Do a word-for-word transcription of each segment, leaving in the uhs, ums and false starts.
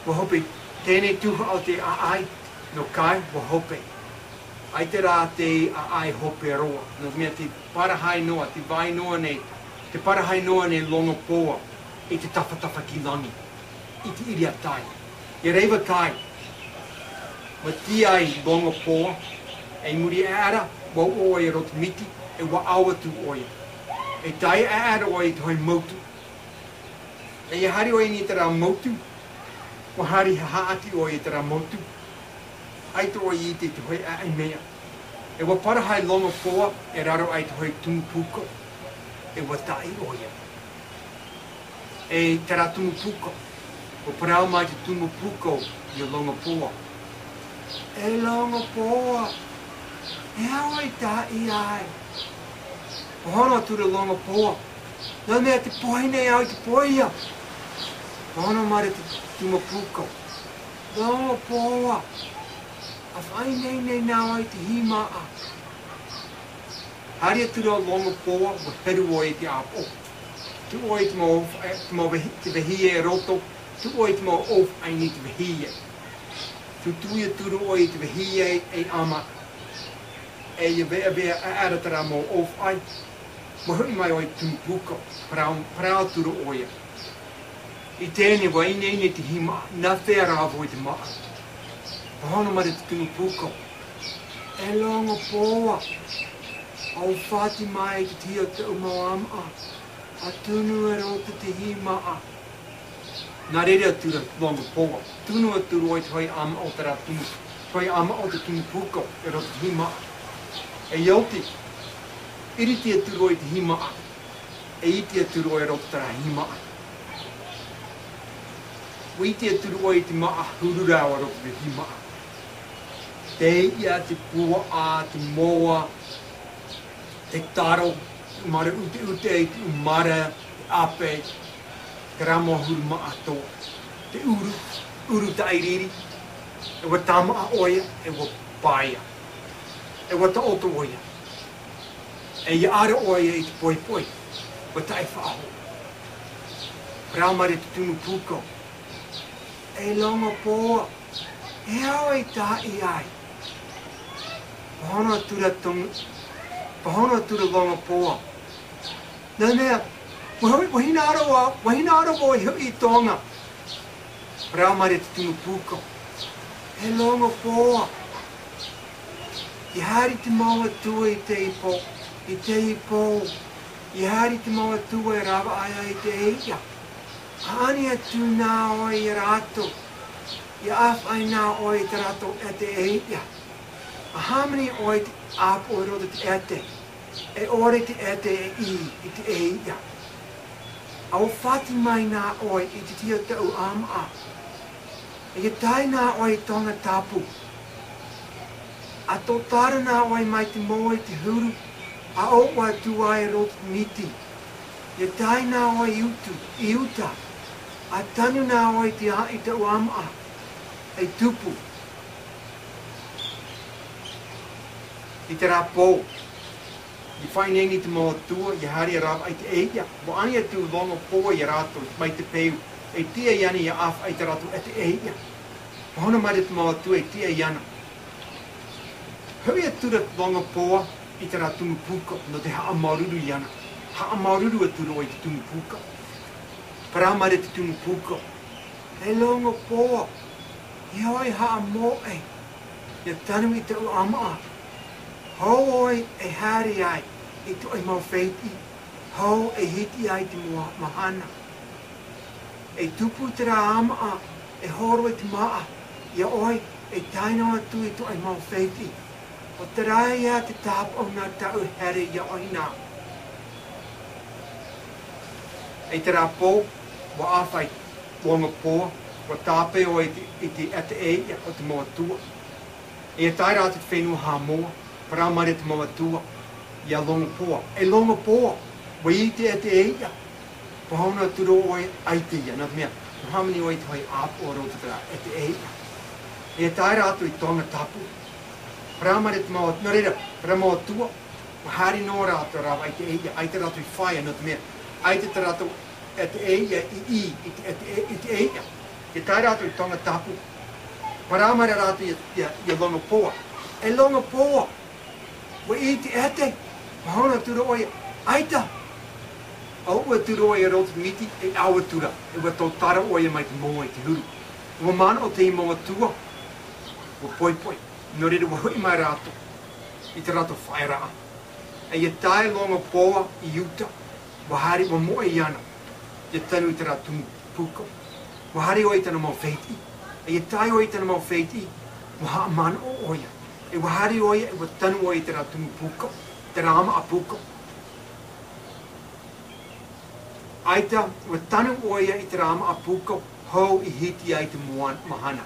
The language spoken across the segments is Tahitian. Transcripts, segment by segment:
ʻUa hope teie tuhaʻa o te ʻāʻai, nō te ʻāʻai, ʻua hope. ʻAita rā te ʻāʻai hope roa, nō te mea te parahai noa, te vai noa nei, te parahai noa nei Logopoa i te tafatafa ki langi, i te ʻiriatai. ʻIa rave kai, ʻua tiʻa ai Logopoa, i muri aʻe ra, ʻua ʻoʻoʻo ʻoia i roto i te miti, e ʻua ʻau atu ʻoia. E tae aʻe ra ʻoia i te hōʻē motu. E ʻia haere ʻoia i terā motu, ʻua haere haʻati ʻoia i terā motu. ʻAita ʻoia i ʻite i te hōʻē ʻāʻai mea. E ʻua parahai Logopoa e raro aʻe i te hōʻē tumu pūkau. E ʻua taʻi ʻoia. E terā tumu pūkau. ʻUa parau mai te tumu pūkau iā Logopoa. E Logopoa, e aha ʻoe i taʻi ai? Pāhono atu ra Logopoa. Nō te mea tē pohe nei au i te pohe ia. Pāhono mai ra te tumu pūkau. Logopoa, ʻa faʻaineine na vau i te hīmaʻa. Haere atu ra Logopoa, ʻua heru ʻoia i te ʻāpoʻo. Tuʻu ʻoia i te mau, e, te mau vehī-, te vehie i roto, tuʻu ʻoia i te mau ʻōfaʻi i te vehie. Tūtū atu ra ʻoia i te vehie e ʻāmaʻa. E ʻia veʻaveʻa aʻe ra terā mau ʻōfaʻi, ʻua hoʻi mai ʻoia i te tumu pūkau, parau, parau atu ra ʻoia. I teie nei, ʻua ineine te hīmaʻa, nā fea rā vau i te māʻa? Pāhono mai ra te tumu pūkau. E Logopoa, ʻua fāti mai i te tiʻa o tōʻu mau ʻāmaʻa, ʻa tunu i roto i te hīmaʻa. Nā reira atu ra Logopoa, tunu atu ra ʻoia i te hōʻē ʻāmaʻa o terā tumu, hōʻē ʻāmaʻa o te tumu pūkau i roto i te hīmaʻa. E ʻia oti, ʻiriti atu ra ʻoia i te hīmaʻa, e ʻite atu ra ʻoia i roto i terā hīmaʻa. ʻUa ʻite atu ra ʻoia i te māʻa huru rā i roto i te hīmaʻa. Tei ia te puaʻa, te moa, te taro, te ʻumara ʻuteʻute, te ʻumara, te ʻāpē, terā mau huru māʻa atoʻa, te ʻuru, ʻuru tāʻiriri, e ʻua tāmāʻa ʻoia, e ʻua pae ia. E ʻua taʻoto ʻoia. E ʻia ara ʻoia i te poʻipoʻi, ʻua taʻe faʻahou. Parau mai ra te tumu pūkau. E Logopoa, e aha ʻoe i taʻi ai? Pāhono atu ra Tong-, pāhono atu ra Logopoa. Nō te mea, ʻua hoʻi, ʻua hinaʻaro vau, ʻua hinaʻaro vau e hoʻi i Tonga. Parau mai ra te tumu pūkau. E Logopoa, ʻia haere te mau atua i teie pō, i teie pō, ʻia haere te mau atua e ravaʻai ai i te ʻēʻa. ʻAʻani atu na ʻoe ia rātou, ʻia ʻāfaʻi na ʻoe i tā rātou ʻete ʻēʻa. ʻA hāmani ʻoe i te ʻāpoʻo i roto i te ʻete, e ʻore te ʻete e ʻī i te ʻēʻa. ʻUa fāti mai na ʻoe i te tiʻa o tōʻu ʻāmaʻa. ʻIa tae na ʻoe i Tongatapu. ʻA tōtara na ʻoe mai te moa i te huru, ʻa ʻoʻoʻo atu ai i roto i te miti. ʻIa tae na ʻoe i Utu, i Uta. ʻA tanu na ʻoe i te ā-, i tōʻu ʻāmaʻa. E tupu. I terā pō, ʻia faʻaineine te mau atua, ʻia haere e ravaʻai i te ʻēʻa. ʻUa ani atu Logopoa ia rātou, mai te peu, e tiʻa iāna ʻia ʻāfaʻi i tā rātou ʻete ʻēʻa. Pāhono mai ra te mau atua, e tiʻa iāna. Hoʻi atu ra Logopoa i terā tumu pūkau, nō te haʻamāuruuru iāna. Haʻamāuruuru atu ra ʻoia i te tumu pūkau. Parau mai ra te tumu pūkau. E Logopoa, ʻeiaha ʻoe i haʻamoʻe, ʻia tanu i tōʻu ʻāmaʻa. Hou ʻoe e haere ai i tō ʻoe mau fētiʻi, hou e hiti ai te mau mahana. E tupu terā ʻāmaʻa, e horo i te māʻa, iā ʻoe, e tae noa atu i tō ʻoe mau fētiʻi. ʻO terā ia te tāpaʻo nā tāʻu e haere iā ʻoe na. I terā pō, ʻua ʻāfaʻi Logopoa, ʻua tāpeʻa ʻoia i te, i te ʻete ʻēʻa o te mau atua. ʻIa tae ra te fenua Haʻamoa, parau mai ra te mau atua iā Logopoa. E Logopoa, ʻua ʻī te ʻete ʻēʻa. Pāhono atu ra ʻoe, ʻaita ia, nō te mea, ʻua hāmani ʻoe i te hōʻē ʻāpoʻo i roto i terā ʻete ʻēʻa. ʻIa tae rātou i Tongatapu. Parau mai ra te mau, nō reira, terā mau atua, ʻua haere noa rātou e ravaʻai i te ʻēʻa, ʻaita rātou i fāia, nō te mea, ʻaita tā rātou ʻete ʻēʻa i ʻī i te, i te, i te ʻēʻa. Ke tae rātou i Tongatapu, parau mai rātou ia, ia, ia Longopoa. E Longopoa, ʻua ʻite ʻoe, ʻua hōroʻa atu ra ʻoia, ʻaita. ʻUa ʻaʻau atu ra ʻoia i roto i te miti, e ʻaʻau atu ra, e ʻua tautara ʻoia mai te moa i te huru. ʻUa manaʻo te mau atua, ʻua poipoi. Nō reira ʻua hoʻi mai rātou i tā rātou faʻaearaʻa. E ia tae Longopoa i uta, ʻua haere, ʻua moʻe iāna, te tanu i terā tumu pūkau. ʻUa haere ʻoia i tāna mau fētiʻi. E ia tae ʻoia i tāna mau fētiʻi, ʻua haʻamanaʻo ʻoia. E ʻua haere ʻoia, e ʻua tanu ʻoia i terā tumu pūkau, terā ʻāmaʻa pūkau. ʻAita, ʻua tanu ʻoia i terā ʻāmaʻa pūkau, hou i hiti ai te moana, mahana.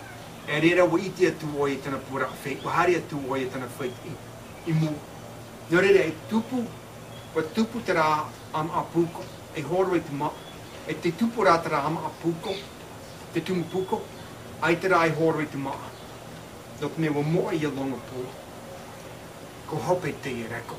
E reira ʻua ʻite atu ʻoia i tāna puaraʻa fētiʻi, ʻua haere atu ʻoia i tāna fētiʻi i mua. Nō reira e tupu, ʻua tupu terā ʻāmaʻa pūkau, e horo i te māʻa, e tē tupu ra terā ʻāmaʻa pūkau, te tumu pūkau, ʻaita rā e horo i te māʻa. Nō te mea ʻua moʻe ia Longopoa. Ko hope teie reko.